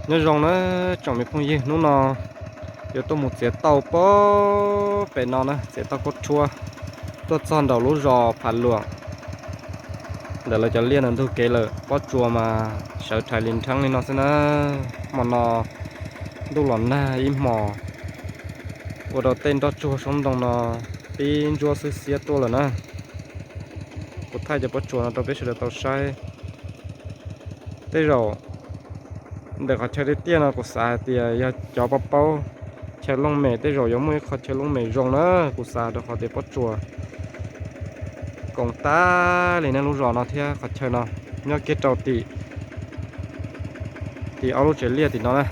Nyob zoo na tsoom me phooj ywg, hnub no yuav tuaj mus txiav tauj pem no na, txiav tauj kaub rhuab tuaj txog nraum lub zos Phav Luam ntawm lawv cov liaj ntawm ntug kev lawm. Pob tsuas mas sawv rhais li nrheeb li no xwb na. Hmo no ntuj los nag ib hmos, ua rau tej nroj tsuag soob ntoo no pib ntsuab xwb xiab tuaj lawm na. Kuv thaij cov pob tsuas no rau peb sawv daws tau saib. Tej zaum ntawm qhov chaw tiaj tiaj no kuv xav hais tias yog cov paub paub chaw looj mem tej zaum yuav muaj ib qhov chaw looj mem zoo na. Kuv xav rau qhov tias pob tsuas koom tag li nej lub zos no thiab qhov chaw no nyob kiag rau tim, tim ob lub tsev liaj tim no na.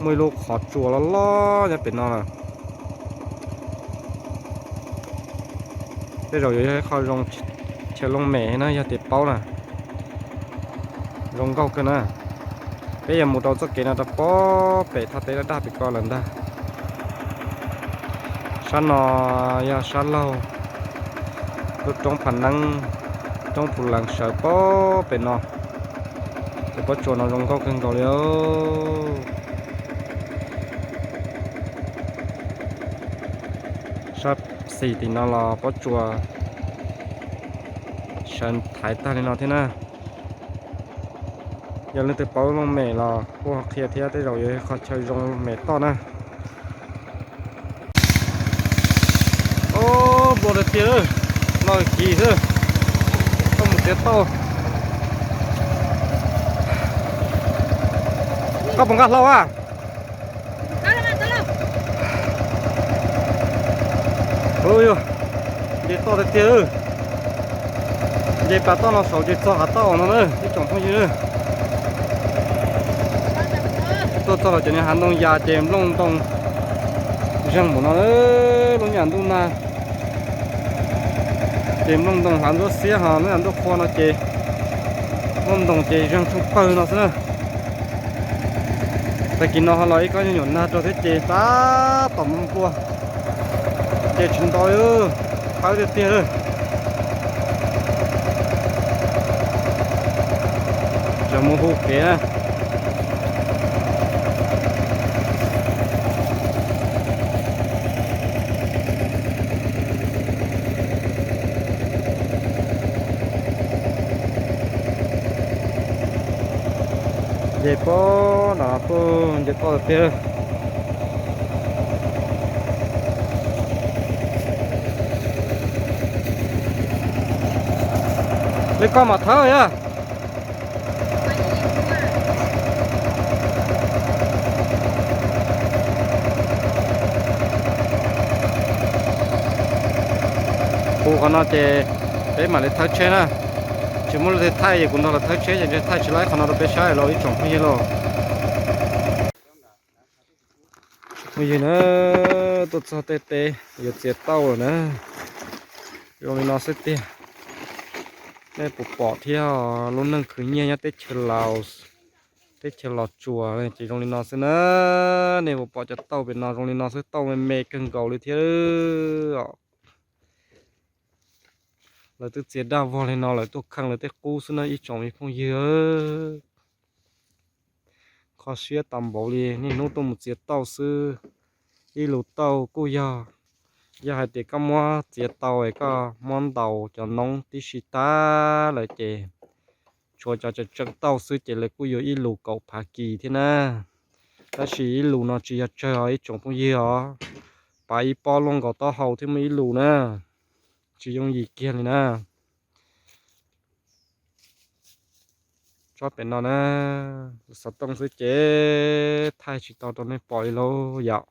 Muaj ib lub qhov tsua loj loj nyob pem no lawm. Tej zaum yuav yog ib qho zoo chaw looj mem na yog tias paub na. Zoo nkauj kawg na. Peb yuav mus rau txoj kev no rau pob pem thaj teb daj daj pem ko lawm ntag. Sab no yog sab laug, lub roob Phav Neeb, roob Phu Lees sawv pob pem no. Cov pob tsuas no zoo nkauj kawg nkaus li. Sab xis tim no los pob tsuas sawv thaiv tag li no thiab na. Yog leej twg paub looj mem los kuj qhia thiab, tej zaum yuav qhov chaw zoo mem toj na. Ob, npau tiag tiag, no kis xwb, koj mus txiav tauj. Koj puas nqa hlau a? Nce toj tiag tiag, nce pas toj no saud ces txog hav toj no na ib tsoom phooj ywg. Tuaj txog los cov niag hav ntoo yas ces nplooj ntoo zeeg npaum no, lub nyuam ntuj nag ces nplooj ntoo hlav ntsuab xiab, ho lub nyuam ntuj qhua no ces nplooj ntoo ces zeeg tshuaj pawg no xwb na. Tag kis no ho los ib kob nyuam nyuam nag rau thiab ces tab tom npua, ces tsis ntau, qhawv tiag tiag. Tseem mus hu kev. Nce pob no tuaj nce toj tiag. Li koj mam thawb yog. Hu qhov no ces peb mam li thawb tsheb na. Tsis muaj leej twg thaij es kuv nrog lawv thawb tsheb ces ntshe thaij tsis laib qhov no rau peb saib los ib tsoom phooj ywg lauj. Phooj ywg na, tuaj txog tej teb yuav txiav tauj lawm na. Zoo li no xwb tiag. Nej puas pom thiab, lub neej khwv nyiaj nyob teb chaws Laus, teb chaws Los Tsuas ces zoo li no xwb na. Nej puas pom cov tauj pem no zoo li no xwb, tauj me me kawg nkaus li thiab. Lawv twb txiav daj vog li no lawv tuaj kheej lawv tej qub xwb na ib tsoom me phooj ywg. Kho siab tas npaum li niaj hnub tuaj mus txiav tauj xwb. Ib lus tauj kuj yog, yog hais tias koj muab txiav tau es koj muab ntaus cov noob tib si tag lawm ces tshuav cov tseem tseem tauj xwb ces lawv kuj yuav ib lus kaum phav kis thiab na. Tab sis ib lus no tsis yog tsawg os ib tsoom phooj ywg os, pav ib pob luaj nkaus taub hau thiab muaj ib lus na, tsis yooj yim kiag li na. Tsob pem no na, xov tooj xwb ces thaij tsis tau rau nej pom li lauj yom.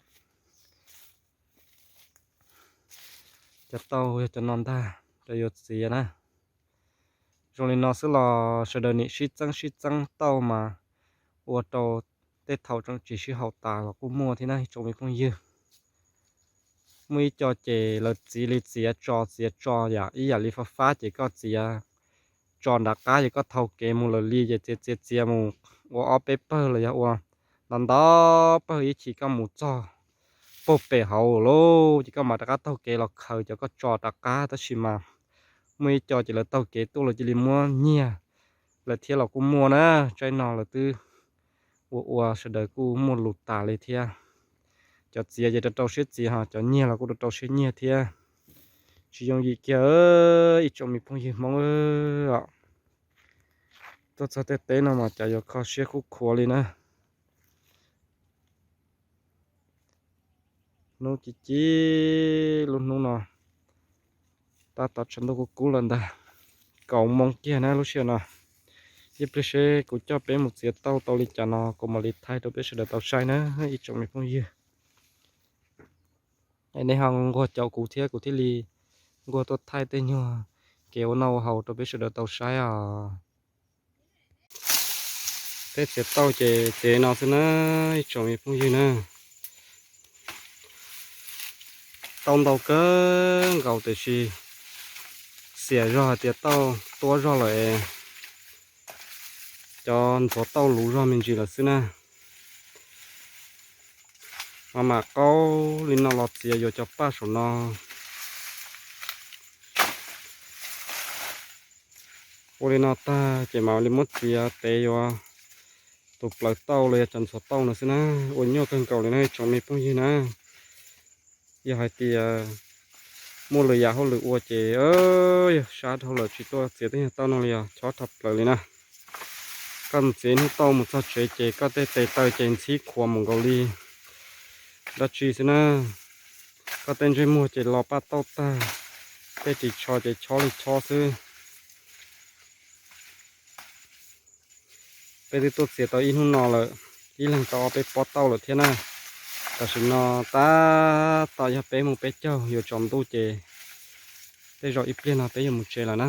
Cov tauj yog cov no ntag, cov yuav txiav na. Zoo li no xwb los sawv daws nim sib txeeb sib txeeb tauj mas ua rau tej thaum tseem tsis sib haum tas los kuj muaj thiab na ib tsoom me phooj ywg. Muaj ib co ces lawv txiav li txiav tso txiav tso yam ib yam li fab fab ces koj txiav tso nram qab ces koj thau kev mus lawm li ces txiav txiav txiav mus ua ob peb pawg los yog ua ntau ntau pawg ib chim koj mus txog puag pem hauv lauj ces koj mam rov qab taug kev los khaws cov koj tso rov qab. Tab sis mas muaj ib co ces lawv taug kev tuaj lawv cia li muab nyiag lawm thiab los kuj muaj na. Tsaib no lawv twb ua ua sawv daws kuj muaj lus tas li thiab. Cov txiav ces rau rau siab txiav, ho cov nyiag los kuj rau rau siab nyiag thiab. Tsis yooj yim kiag ib tsoom me phooj ywg Hmoob os. Tuaj txog tej teb no mas cas yuav kho siab khuj khuav li na. Hnub ci ci, lub hnub no tab tom tshav ntuj kub kub lawm ntag. Kaum moo kiag na lub sij hawm no. Ib pliag seb kuv coj peb mus txiav tauj tau li cas no kuv mam li thaij rau peb sawv daws tau saib na ib tsoom me phooj ywg. Nej ho nquag caum kuv thiab kuv thiaj li nquag tuaj thaij tej nyuag kev ua noj ua haus rau peb sawv daws tau saib os. Peb txiav tauj ces txiav no xwb na ib tsoom me phooj ywg na. Tauj ntau kawg nkaus tiam sis xiam zog hais tias tauj tuab zog lawm es cov ntxhuav tauj luv zog me ntsis lawm xwb na. Mas mam qaub li no los txiav yuav cov paj saum no. Ua li no tag ces mam li muab txiav tev yuav tus plaws tauj los yog cov ntxhuav tauj no xwb na. Ua nyuaj kawg nkaus li na ib tsoom me phooj ywg na. Yog hais tias muaj lwm yam hauj lwm ua ces yog sab dhau lawm tsis tuaj txiav tej nyuag tauj no li os, chob dhau plaws li na. Koj mus txiav ib hnub tauj mus txog tsev ces koj tej tes taw ces ntxhib khuav mus nkaus li dab tsi xwb na. Koj tej ntsej muag ces lo paj tauj tag, tej ris tsho ces chob li chob xwb. Peb twb tuaj txiav tau ib hnub no lawm, ib leeg tau ob peb pob tauj lawm thiab na. Tam sim no tab tom yog peb mus peb caug yuav tsaus ntuj ces tej zaum ib pliag no peb yuav mus tsev lawm na.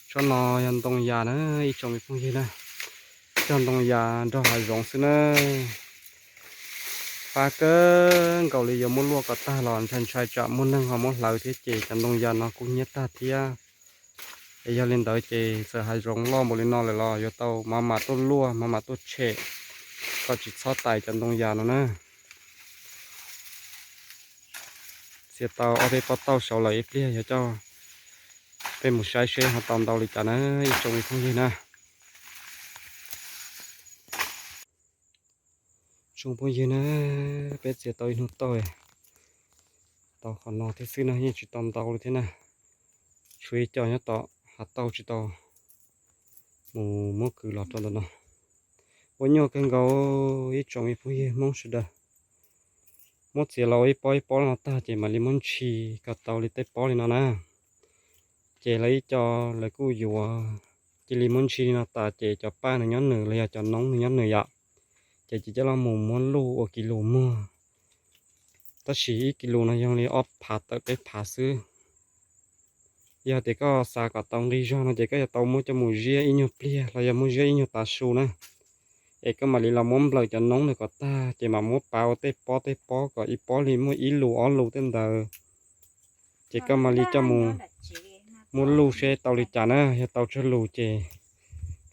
Tsob no yog ntoo yas na ib tsoom me phooj ywg na. Cog ntoo yas nrog hav zoov xwb na. Fab kawg nkaus li, yuav muab luaj kom tag los ntshai ntshai tsam muaj neeg ho muab hlawv thiab ces cov ntoo yas no kuj hnyiab tag thiab. Es yog li ntawd ces txawm hav zoov loj npaum li no lawm los yuav tau mam mam tuaj luaj mam mam tuaj tshem kom tsis txhob tais cov ntoo yas no na. Txiav tau ob peb pob tauj saud lawm, ib pliag yog coj peb mus saib seb ho tau ntau li cas na ib tsoom me phooj ywg na. Tsoom phooj ywg na, peb txiav tau ib hnub tauj tau qhov no thiab xwb na, yeej tsis tau ntau li thiab na. Tshuav ib co nyob tom hav tauj tsis tau mus muab kwv los rau ntawm no. Ua nyuaj kawg nkaus ib tsoom me phooj ywg Hmoob sawv daws. Muab txiav los ua ib pob ib pob no tag ces mam li muab ntshis kom tau li tej pob li no na. Ces lawv ib co lawv kuj yuav cia li muab ntshis li no tas ces cov paj nws nyob nws los yog cov noob nws nyob nws yom. Ces ces coj los mus muab luj ua kis lus muag. Tab sis ib kis lus no yog li ob phav tawm peb phav xwb. Yog tias koj xav kom tau nqi zog no ces koj yuav tau muab coj mus ziab ib nyuag pliag los yog muab ziab ib nyuag tav su na. Es koj mam li los muab nplawm cov noob ntawd kom tag ces mam muab pav ua tej pob tej pob kom ib pob li muaj ib lus ob lus tej ntawd. Ces koj mam li coj mus muab luj seb tau li cas na, yog tau tsawg lus ces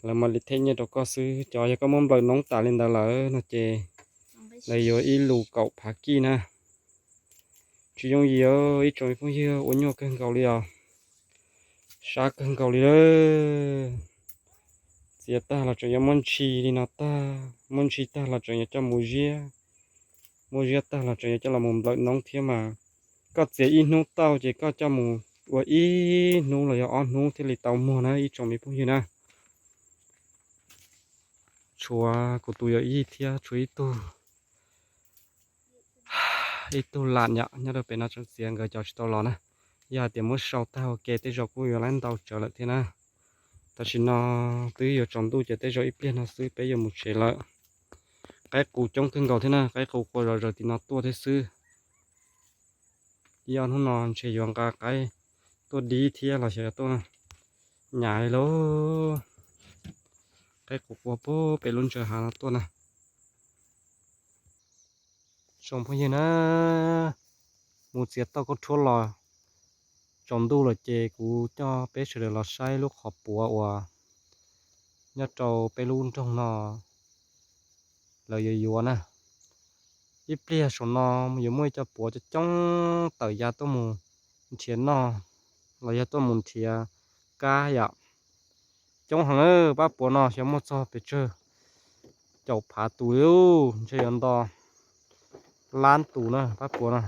lawv mam li them nyiaj rau koj xwb. Cov yog koj muab nplawm noob tas li ntawd lawm no ces lawv yuav ib lus kaum phav kij na. Tsis yooj yim ib tsoom phooj ywg, ua nyuaj kawg nkaus li os. Sab kawg nkaus li lawm. Txiav tag los tseem yuav muab ntshis li no tag, muab ntshis tag los tseem yuav coj mus ziab, muab ziab tag los tseem yuav coj los mus nplawm noob thiab mas. Koj txiav ib hnub tauj ces koj coj mus ua ib hnub los yog ob hnub thiaj li tau muag na ib tsoom me phooj ywg na. Tshuav kuv tus yawm yij thiab tshuav ib tug, ib tug lam yom, nyob rau pem no tseem txiav nkawd cov tsis tau los na. Yog hais tias muab sau tag ua ke tej zaum kuj yuav laib ntau tsawv lawm thiab na. Tam sim no twb yuav tsaus ntuj ces tej zaum ib pliag no xwb peb yuav mus tsev lawm. Qaib qus coob kawg nkaus thiab na, qaib qus qua zom zaws tim no tuaj thiab xwb. Ib ob hnub no ntshe yuav nqa qaib tuaj dib thiab los xyov yuav tuaj nyav li lauj. Qaib qus qua pem lub ntsaws hav no tuaj na. Tsoom phooj ywg na, mus txiav tauj kuj rhuav los tsaus ntuj lawm ces kuv coj peb sawv daws los saib lub qhov puav uas nyob rau peb lub nroog no lawv yuav yuav na. Ib pliag saum no yuav muaj ib co puav coob coob tawm ya tuaj mus nrhiav noj los yog tuaj mus nrhiav kab yom. Coob heev na, pab puav no xyov muaj txog pes tsawg, caum phav tus li, ntshe yuav nto lab tus na pab puav no.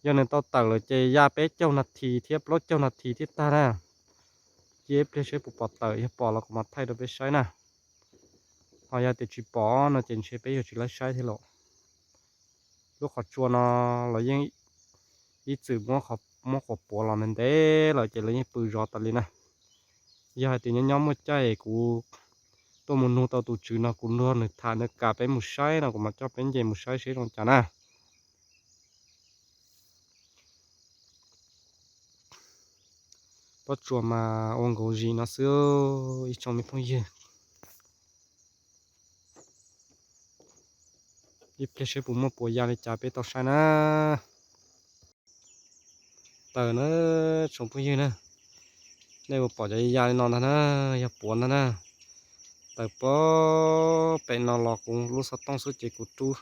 Yog nws tau tawm lawm ces ya peb caug nas this thiab plaub caug nas this thiaj tag na. Cia ib pliag seb puas pom tawm, yog pom los kuv mam thaij rau peb saib na. Ho yog tias tsis pom no ces ntshe peb yuav tsis laib saib thiab lawm. Lub qhov tsua no los yeej ib txwm muab quas puav los ntev ntev lawm ces lawv yeej pw zov tas li na. Yog hais tias nyob nyob muaj caij kuv tuaj mus nug tau tus tswv no kuv nrog nws tham nws kam peb mus saib no kuv mam coj peb nce mus saib seb zoo cas na. Pob tsuas mas ua nkaus zim no xwb ib tsoom me phooj ywg. Ib pliag seb puas muaj puas ya li cas peb tau saib na. Tawm na tsoom phooj ywg na, nej puas pom cov ya li no ntag na, yog puav ntag na. Tawm pem, pem no los kuv lub xov tooj xwb ces kuv rub,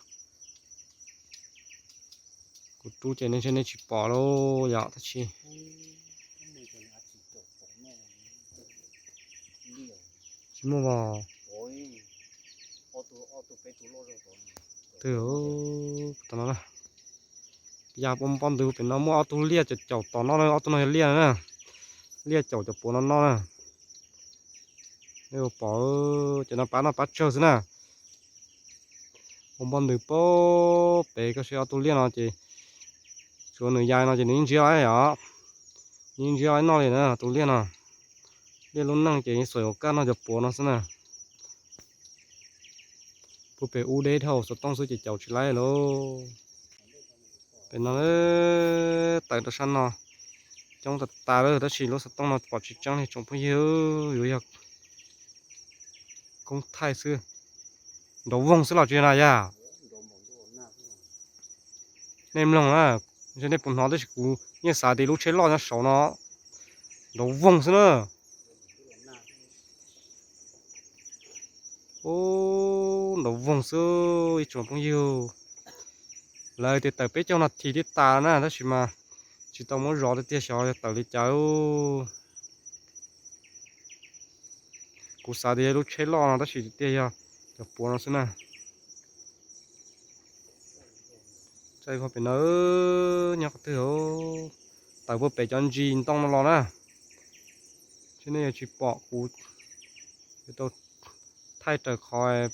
kuv rub ces nej ntshe nej tsis pom lauj yom tab sis tsis muaj os. Twb, tom no, ya ua npoj ntws pem no muaj ob tug liaj caum caum tom no, ob tug no yog liaj na, liaj caum cov puav no no na. Nej pom ces no pab noj pab tsawg xwb na. Ua npoj ntws pem koj saib ob tug liaj no ces tsuav nws ya no ces nws yeej ntsiab os, nws yeej ntsiab noj li na tus liaj no. Liaj lub neej ces xuas yuav kaj noj cov puav no xwb na. Puag pem ub deb dhau xov tooj xwb ces caum tsis laib lauj. Pem no tawm rau sab no coob tas tas lawm tab sis lub xov tooj no pom tsis tseeb li tsoom phooj ywg, yuav yog koob thaij xwb. Nrov voog xwb los tsis yog na yog. Nej mloog na, ntshe nej puas hnov tab sis kuv yeej xav tias lub tsheb loj nyob saud no nrov voog xwb na. Ub, nrov voog xwb ib tsoom phooj ywg. Lawv tias tawm peb caug nas this thiaj tas na tab sis mas tsis tau muab zov tiag tiag xyov yog tawm li cas. Kuv xav tias yog lub tsheb loj no tab sis tiag tiag yog cov puav no xwb na. Txaij pem no nyob qhov twg, tawm puag pem cov ntsis ntoo no los na. Ces nej yuav tsis pom kuv, yuav tau thaij raws qhov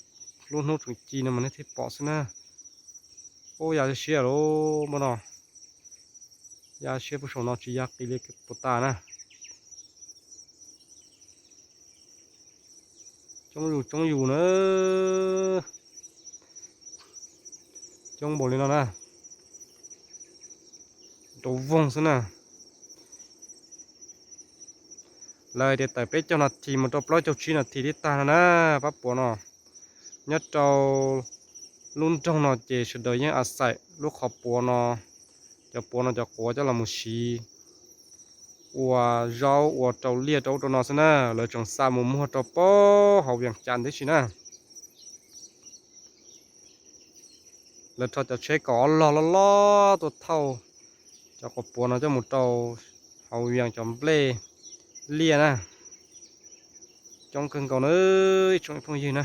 lub hnub tseem ci no mas nej thiaj pom xwb na. Ub, ya siab lawm npaj no, ya siab puag saum no tsis ya qis li puas tas na. Coob yus coob yus na, coob npaum li no na, rau voog xwb na. Lawv tias tawm peb caug nas this mus rau plaub caug tsib nas this thiaj tag no na. Pab puav no nyob rau lub nroog no ces sawv daws yeej a xaim lub qhov puav no, cov puav no cov quav coj los mus siv ua zaub ua rau liaj rau ub rau no xwb na. Lawv tseem xa mus muag rau pab hauv Vias Cas tib si na. Lawv rho cov tsheb kaum ob log loj loj tuaj thauj cov quav puav no coj mus rau hauv Vias cov nplej liaj na. Coob kawg nkaus na ib tsoom phooj ywg na.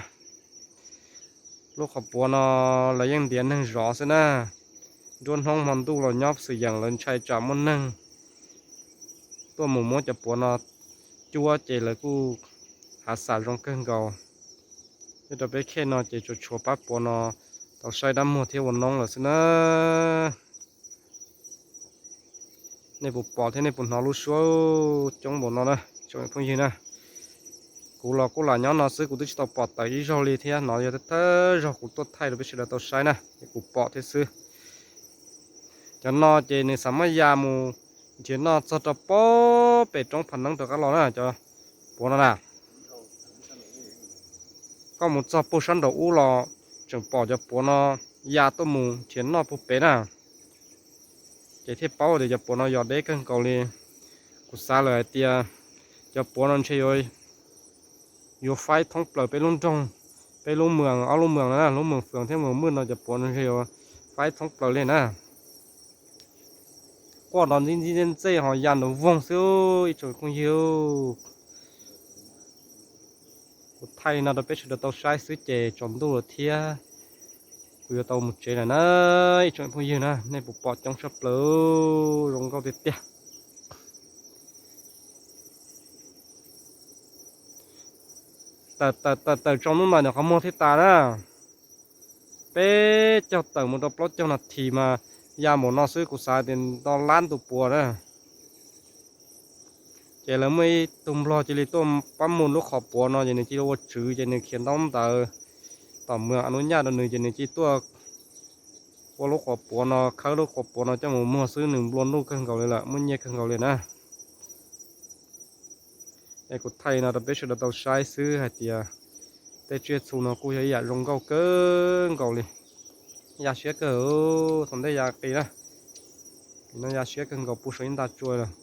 Lub qhov puav no lawv yeej ntiav neeg zov xwb na. Nruab hnub hmo ntuj los nyob xwm yeem lawv ntshai tsam muaj neeg tuaj mus muab cov puav no cuab ces lawv kuj hav xas zoo kawg nkaus. Nyob rau peb khej no ces tsuas tshuav pab puav no tau saib dab muag thiab ua noob lawm xwb na. Nej puas pom thiab nej puas hnov lub suab coob npaum no na tsoom phooj ywg na. Kuv los kuj lam nyob no xwb kuv twb tsis tau pom tawm ib zaug li thiab no yog thawj zaug kuv tuaj thaij rau peb sawv daws tau saib na es kuv pom thiab xwb. Cov no ces nws xav muab ya mus nrhiav noj txog rau pab pem roob Pham Neeb rov qab los na cov puav no na. Koj mus txog puag sab nraum ub los tseem pom cov puav no ya tuaj mus nrhiav noj puag pem na. Ces thiaj paub tias cov puav no yog deb kawg nkaus li. Kuv xav lawm hais tias cov puav no ntshe yuav faib thoob plaws peb lub nroog, peb lub moos, ob lub moos no na, lub moos Fwm thiab moos Mwj no cov puav no ntshe yuav faib thoob plaws li na. Quaj nrov ntxij ntxij ntxej ntxej ho ya nrov voog xwb ib tsoom phooj ywg. Kuv thaij li no rau peb sawv daws tau saib xwb ces tsaus ntuj lawm thiab, kuv yuav tau mus tsev lawm na. Ib tsoom phooj ywg na, nej puas pom coob tshaj plaws, zoo nkauj tiag tiag. Tawm tawm tawm tawm tsaus ntuj ntawm no qhov muag thiaj tas na. Peb caug tawm mus rau plaub caug nas this mas ya npaum no xwb kuv xav tias nto lab ntu puas na. Ces lawv muaj ib tug nplog cia li tuaj pab mus lub qhov puav no ces nws cia li ua tswv ces nws khiav ntaub ntawv tom mus a nub nyaj rau nws ces nws cia li tuaj ua lub qhov puav no, khawb lub qhov puav no coj mus muag xwb nws nplua nuj kawg nkaus li lawm, muaj nyiaj kawg nkaus li na. Es kuv thaij no rau peb sawv daws tau saib xwb hais tias tej tsiaj txhu no kuj yog ib yam zoo nkauj kawg nkaus li. Ya siab kawg, thaum ntej ya qis na, no ya siab kawg nkaus puv saum ib nta tsua lawm.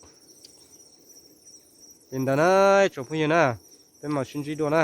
Li ntawd na, ib tsoom phooj ywg na, peb mam sib ntsib dua na.